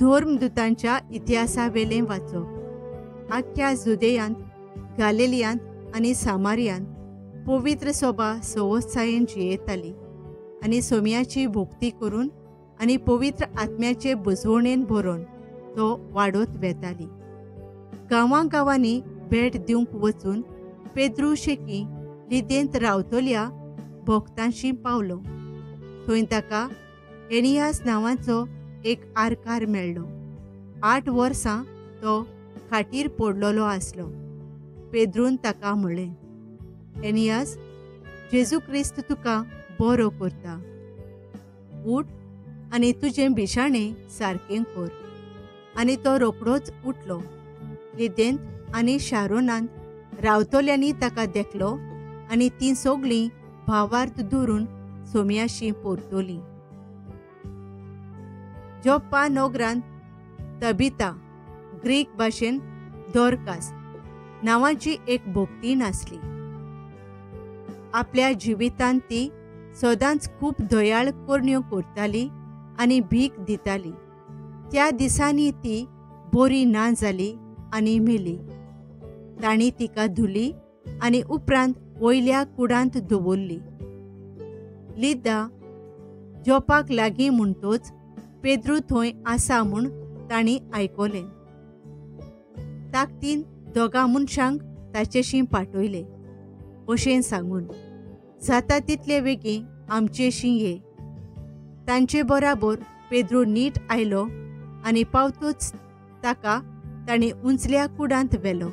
धर्मदुतांच्या इतिहासावेलें वाचप. आख्ख्या जुदेयांत, गालिलियांत आनी सामारियांत पवित्र सभा सवसायेन जियेताली आनी सोम्याची भक्ती करून आनी पवित्र आत्म्याचे बुजवणेन भरोन तो वाडत वेताली. गांवां गांवांनी भेट दिवंक वचून पेद्रू शेकी लिदेंत रावतल्या भक्तांशी पावलो. थंय ताका एनियास नांवाचो एक आरकार मेळ्ळो. 8 वर्सां तो खाटीर पडलेलो आसलो. पेद्रून ताका म्हणलें, एनियास, जेजू क्रिस्त तुका बरो करता. उठ आनी तुजें बिशाणें सारकें कर. आनी तो रोखडोच उठलो. लिदेंत आनी शारोनांत रावतल्यांनी ताका देखलो आनी तीं सगळीं भावार्थ धरून सोम्याशी परतली. जोप्पा नगरांत तबिता, ग्रीक भाशेन दोरकास नांवाची एक भक्तीण आसली. आपल्या जिवितांत ती सदांच खूब दयाळ करण्यो करताली आनी भीक दिताली. त्या दिसांनी ती बरी ना जाली आनी मेली. तांणी तिका धुली आनी उपरांत वयल्या कुडांत दवरली. लिद्दा जोपाक लागीं म्हणटोच पेद्रू थंय आसा म्हूण तांणी आयकलें. ताकदीन दोगां मनशांक ताचेशी पाठयले, अशें सांगून, जाता तितले वेगीं आमचेशी ये. तांचे बराबर पेद्रू नीट आयलो आनी पावतूच ताका तांणी उंचल्या कुडांत व्हेलो.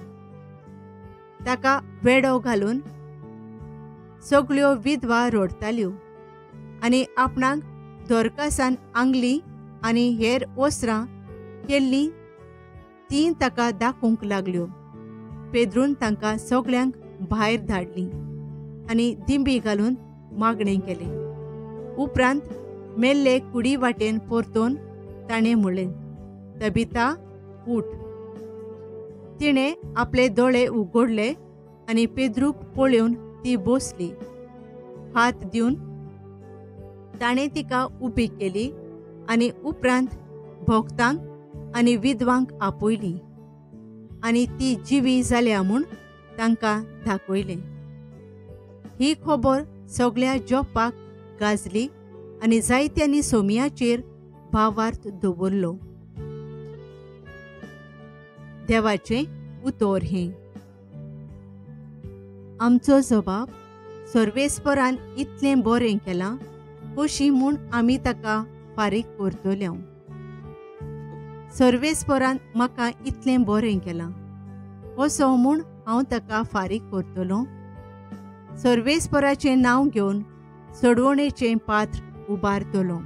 ताका वेडो घालून सगळ्यो विधवा रडताल्यो आनी आपणाक दोरकासान आंगली आनी हेर वस्त्रां केल्लीं तीं ताका दाखोवंक लागल्यो. पेद्रून तांकां सगळ्यांक भायर धाडलीं आनी दिंबी घालून मागणें केलें. उपरांत मेल्ले कुडी वाटेन परतून ताणें म्हणलें, तबिता, उठ. तिणें आपले दोळे उगडले आनी पेद्रूक पळोवन ती बसली. हात दिवन ताणें तिका उबी केली आनी उपरांत भक्तांक आनी विधवांक आपयली आनी ती जिवी जाल्या म्हूण तांकां दाखयलें. ही खबर सगळ्या जोपाक गाजली आनी जायत्यांनी सोम्याचेर भावार्थ दवरलो. देवाचें उतर हें. आमचो जबाब सर्वेस्परान इतलें बरें केलां कशी म्हूण आमी ताका फारीक करतले. सर्वेस्परान म्हाका इतलें बरें केलां असो म्हूण हांव ताका फारीक करतलो. सर्वेस्पराचें नांव घेवन सोडवणेचें पात्र उबारतलो.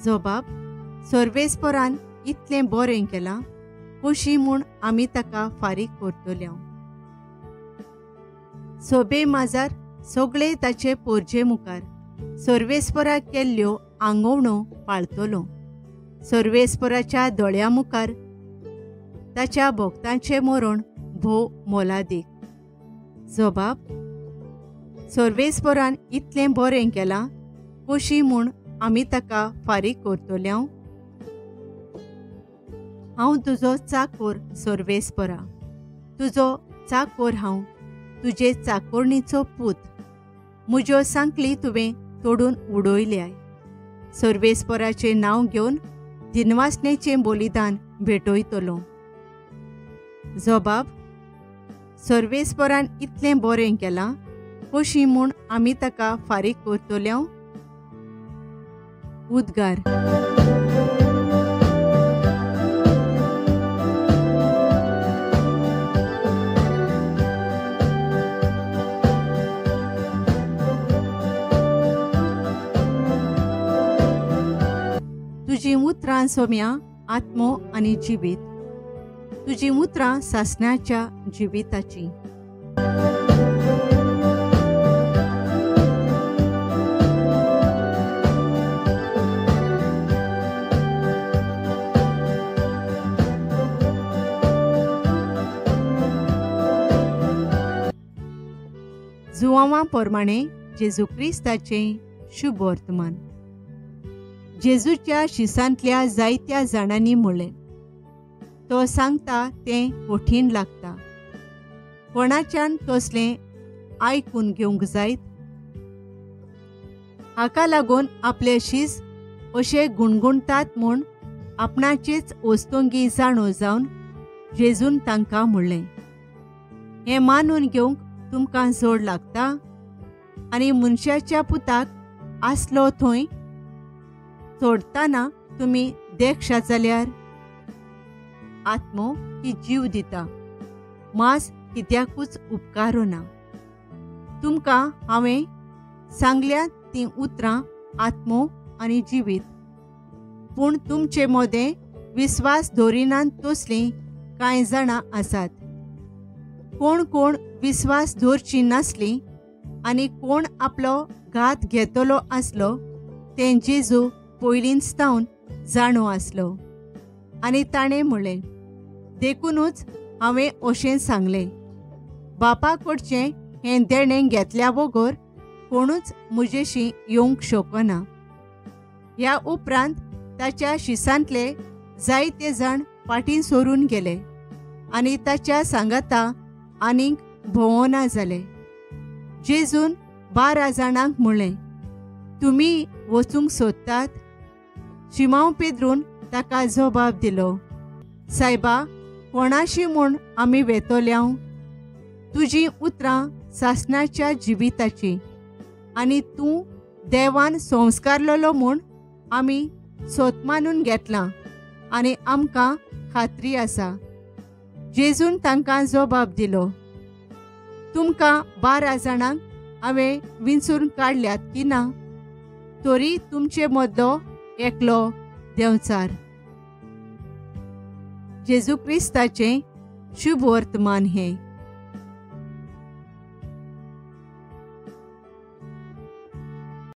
जबाब सर्वेस्परान इतलें बरें केलां कशी म्हूण आमी ताका फारीक करतले. सोबे माजार सगळे ताचे पोरजे मुखार सर्वेस्पराक केल्ल्यो आंगवणो पाळतलो. सर्वेस्पराच्या दोळ्या मुखार ताच्या भक्तांचें मरण भोव मोलादीक. जबाब सर्वेस्परान इतलें बरें केलां कशी म्हूण आमी ताका फारीक करतले. हांव तुजो चाकोर सर्वेस्परा, तुजो चाकोर हांव, तुजे चाकोरणीचो पूत. म्हज्यो सांकली तुवें तोडून उडयल्याय. सर्वेस्पराचें नांव घेवन दिनवासनेचें बलिदान भेटयतलो. जबाब सर्वेस्परान इतलें बरें केलां कशी म्हूण आमी ताका फारीक करतले. उद्गार. तुजीं उतरां सोम्या आत्मो आनी जिवीत, तुजीं उतरां सासणाच्या जिविताचीं. जुवांवा प्रमाणे जेजू क्रिस्ताचें शुभ वर्तमान. जेजूच्या शिसांतल्या जायत्या जाणांनी म्हणलें, तो सांगता तें कठीण लागता, कोणाच्यान तसलें आयकून घेवंक जायत? हाका लागून आपले शीस अशे गुणगुणतात म्हूण आपणाचेच वस्तुंगी जाणो जावन जेजून तांकां म्हणलें, हें मानून घेवंक तुमकां जोड लागता? आनी मनशाच्या पुताक आसलो थंय सोडटना तुमी देखशा जाल्यार? आत्मो ही जीव दिता, मांस कित्याकूच उपकारना. तुमकां हांवें सांगल्यात तीं उतरां आत्मो आनी जिवीत, पूण तुमचे मदें विस्वास दवरिनात तसलीं कांय जाणां आसात. कोण कोण विस्वास दवरची नासली आनी कोण आपलो घात घेतलो आसलो तें जेजू पयलींच तावन जाणो आसलो. आनी ताणें म्हणलें, देखुनूच हांवें अशें सांगलें, बापा कडचें हें देणें घेतल्या बगर कोणूच म्हजेशी येवंक शकना. ह्या उपरांत ताच्या शिसांतले जायते जाण फाटीं सरून गेले आनी ताच्या सांगाता आनीक भोंवना जाले. जेजून 12 जाणांक म्हणलें, तुमी वचूंक सोदतात? शिमांव पेद्रून ताका जबाब दिलो, सायबा, कोणाशी म्हूण आमी वेतोल्यांव? तुजीं उतरां सासणाच्या जिविताचीं आनी तूं देवान संस्कारलेलो म्हूण आमी सोत मानून घेतलां आनी आमकां खात्री आसा. जेजून तांकां जबाब दिलो, तुमकां 12 जाणांक हांवें विंचून काडल्यात की ना? तरी तुमचे मदलो एकलो देंवचार. जेजू क्रिस्ताचें शुभ वर्तमान हें.